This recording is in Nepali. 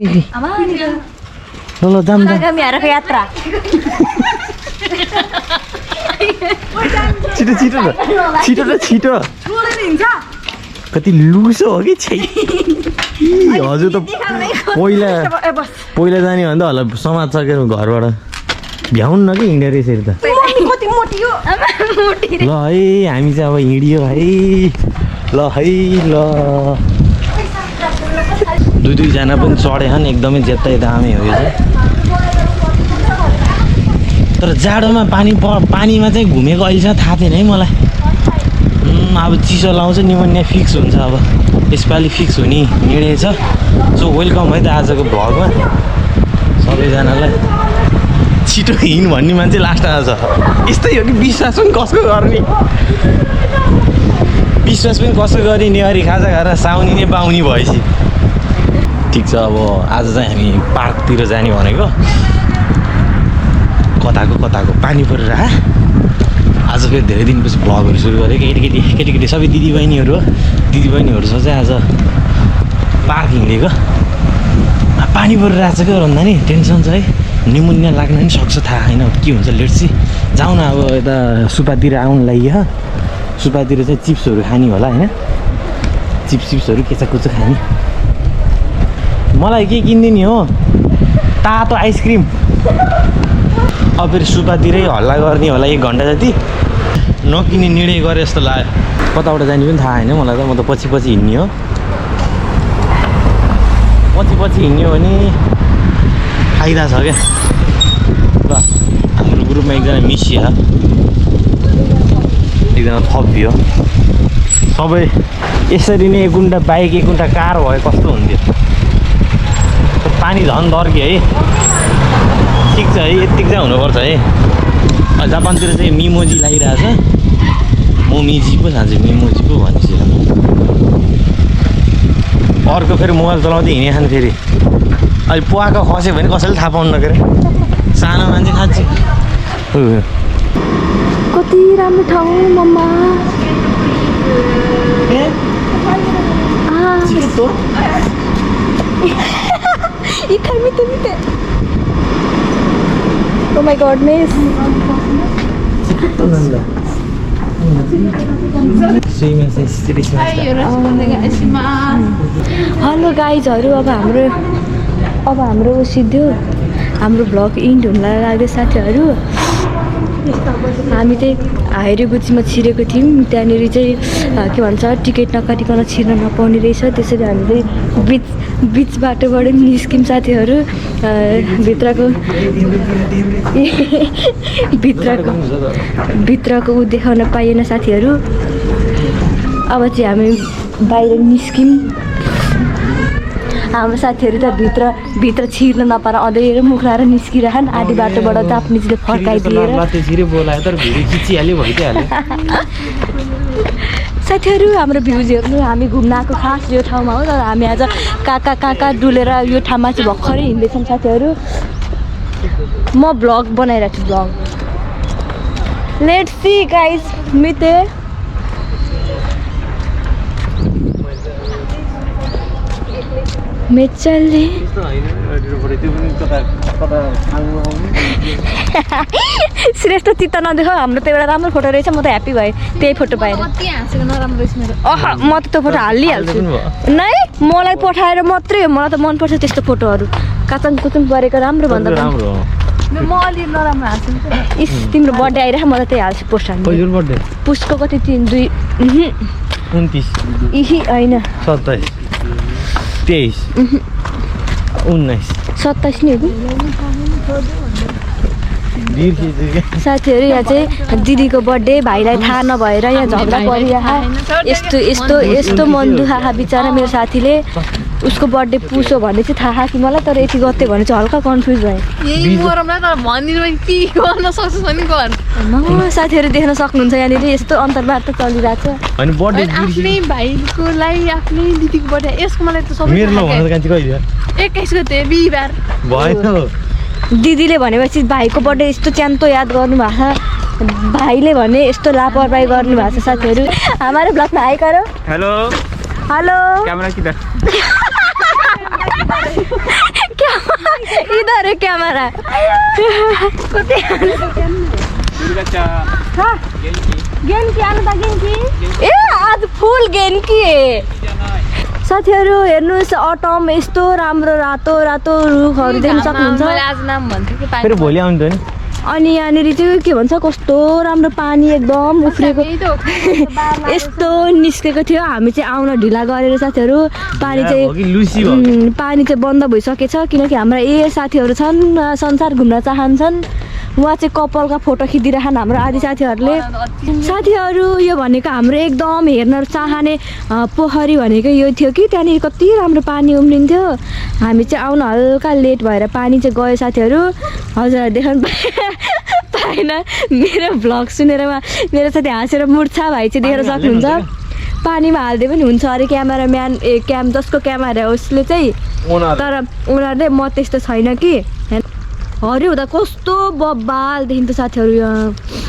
ल जाम यात्रा छिटो छिटो छिटो र छिटो कति लुसो हो कि छै हजुर त पहिला जाने भन्दा होला समाज सकेर घरबाट भ्याउन् न कि हिँडेर यसरी त ल है हामी चाहिँ अब हिँडियो है ल दुईजना पनि चढेछन् एकदमै जेत्तै दामी हो यो चाहिँ तर जाडोमा पानीमा चाहिँ घुमेको अहिलेसम्म थाहा थिएन है मलाई अब चिसो लाउँछ निमोनिया फिक्स हुन्छ अब यसपालि फिक्स हुने हिँडेछ सो वेलकम है त आजको भ्लगमा सबैजनालाई छिटो हिँड भन्ने मान्छे लास्टमा छ यस्तै हो कि विश्वास पनि कसको गर्ने विश्वास पनि कसको गर्ने नेवारी खाजा खाएर साउनी नै पाउने भएपछि ठिक छ अब आज चाहिँ हामी पार्कतिर जाने भनेको कताको पानी परेर आज फेरि धेरै दिनपछि भ्लगहरू सुरु गरेँ केटी सबै दिदीबहिनीहरू हो दिदीबहिनीहरूसँग चाहिँ आज पार्क हिँडेको पानी परेर आएको छ क्या भन्दा नि टेन्सन छ है निमोनिया लाग्न पनि सक्छ थाहा छैन के हुन्छ लेट्सी जाउँ न अब यता सुपातिर आउनु लागि सुपातिर चाहिँ चिप्सहरू खाने होला होइन चिप्सहरू केचाकुचा खाने मलाई के किनिदिने हो तातो आइसक्रिम अब फेरि सुपातिरै हल्ला गर्ने होला 1 घन्टा जति नकिने निर्णय गरे जस्तो लाग्यो कताबाट जाने पनि थाहा होइन मलाई त म त पछि हिँड्ने हो पछि हिँड्ने हो भने फाइदा छ क्या ल हाम्रो ग्रुपमा एकजना मिसिया एकजना थपियो सबै यसरी नै एक गुन्टा बाइक एक गुन्टा कार भए कस्तो हुन्थ्यो पानी झन् दर्क्यो है ठिक छ है यतिक चाहिँ हुनुपर्छ है जापानतिर चाहिँ मिमोजी लागिरहेछ म मिजी पो खान्छु मिमोजी पो भन्छु अर्को फेरि मोबाइल चलाउँदै हिँडे खानु फेरि अहिले पुवाको खस्यो भने कसैले थाहा पाउनु नगरे सानो मान्छे खान्छ कति राम्रो ठाउँ मम्मा Mite. Oh my goodness. Hello गाइजहरू अब हाम्रो सिधो हाम्रो भ्लग इन्ड हुन लाग्यो साथीहरू हामी चाहिँ हाइरेगुचीमा छिरेको थियौँ त्यहाँनिर चाहिँ के भन्छ टिकट नकाटिकन छिर्न नपाउने रहेछ त्यसरी हामी चाहिँ बिच बाटोबाट निस्क्यौँ साथीहरू भित्रको ऊ देखाउन पाइएन साथीहरू अब चाहिँ हामी बाहिर निस्क्यौँ हाम्रो साथीहरू त भित्र छिर्न नपाएर अँधेर मुख लाएर निस्किरहन् आधी बाटोबाट त आफ्नीले फर्काइदिएर साथीहरू हाम्रो भ्युज हेर्नु हामी घुम्न आएको खास यो ठाउँमा हो तर हामी आज कहाँ डुलेर यो ठाउँमा चाहिँ भर्खरै हिँड्दैछौँ साथीहरू म भ्लग बनाइरहेको छु भ्लग लेट्स सी गाइज मिते मेचलले श्रेष्ठ चित्त नदेखाऊ हाम्रो त एउटा राम्रो फोटो रहेछ म त ह्याप्पी भएँ त्यही फोटो पाएर म त त्यो फोटो हालिहाल्छु नै मलाई पठाएर मात्रै हो मलाई त मनपर्छ त्यस्तो फोटोहरू काचङ कुचुङ परेको राम्रो भन्दा म अलि नराम्रो हाल्छु तिम्रो बर्थडे आइरह म त त्यही हाल्छु पोस्ट हाल्नु पुसको कति 3 2 29 इही होइन 27 23 19 27 नि साथीहरू यहाँ चाहिँ दिदीको बर्थडे भाइलाई थाहा नभएर यहाँ झगडा परिरहेको यस्तो मन दुखा बिचरा मेरो साथीले उसको बर्थडे पुसो भन्ने चाहिँ थाहा कि मलाई तर यति गते भने चाहिँ हल्का कन्फ्युज भएँ साथीहरू देख्न सक्नुहुन्छ यहाँनिर यस्तो अन्तर्वार्ता चलिरहेको छ दिदीले भनेपछि भाइको बर्थडे यस्तो च्यान्तो याद गर्नुभएको छ भाइले भने यस्तो लापरवाही गर्नुभएको छ साथीहरू हाम्रो ब्लगमा हाई गरौ हेलो क्यामेरा किधर हान्दा अरे क्यामेरा कति गेन्की आनु त गेन्की ए आज फुल गेन्की साथीहरू हेर्नुहोस् अटम यस्तो राम्रो रातो रातो रुखहरू देख्न सक्नुहुन्छ फेरि भोलि आउँछ नि अनि यहाँनिर चाहिँ के भन्छ कस्तो राम्रो पानी एकदम उफ्रेको यस्तो निस्केको थियो हामी चाहिँ आउन ढिला गरेर साथीहरू पानी चाहिँ बन्द भइसकेछ किनकि हाम्रा साथीहरू छन् संसार घुम्न चाहन्छन् उहाँ चाहिँ कपालका फोटो खिचिदिरहन् हाम्रो आदि साथीहरू यो भनेको हाम्रो एकदम हेर्न चाहने पोखरी भनेको यो थियो कि त्यहाँनिर कति राम्रो पानी उम्रिन्थ्यो हामी चाहिँ आउन हल्का लेट भएर पानी चाहिँ गयो साथीहरू हजुर देख्न पाएन मेरो भ्लग सुनेर मेरो साथी हाँसेर मुर्छा भाइ चाहिँ देखेर सक्नुहुन्छ पानीमा हाल्दै पनि हुन्छ अरे क्यामेराम्यान जसको क्यामेरा हो उसले चाहिँ तर उनीहरूले म त्यस्तो छैन कि हरियो हुँदा कस्तो बब्बाल देखिन्थ्यो साथीहरू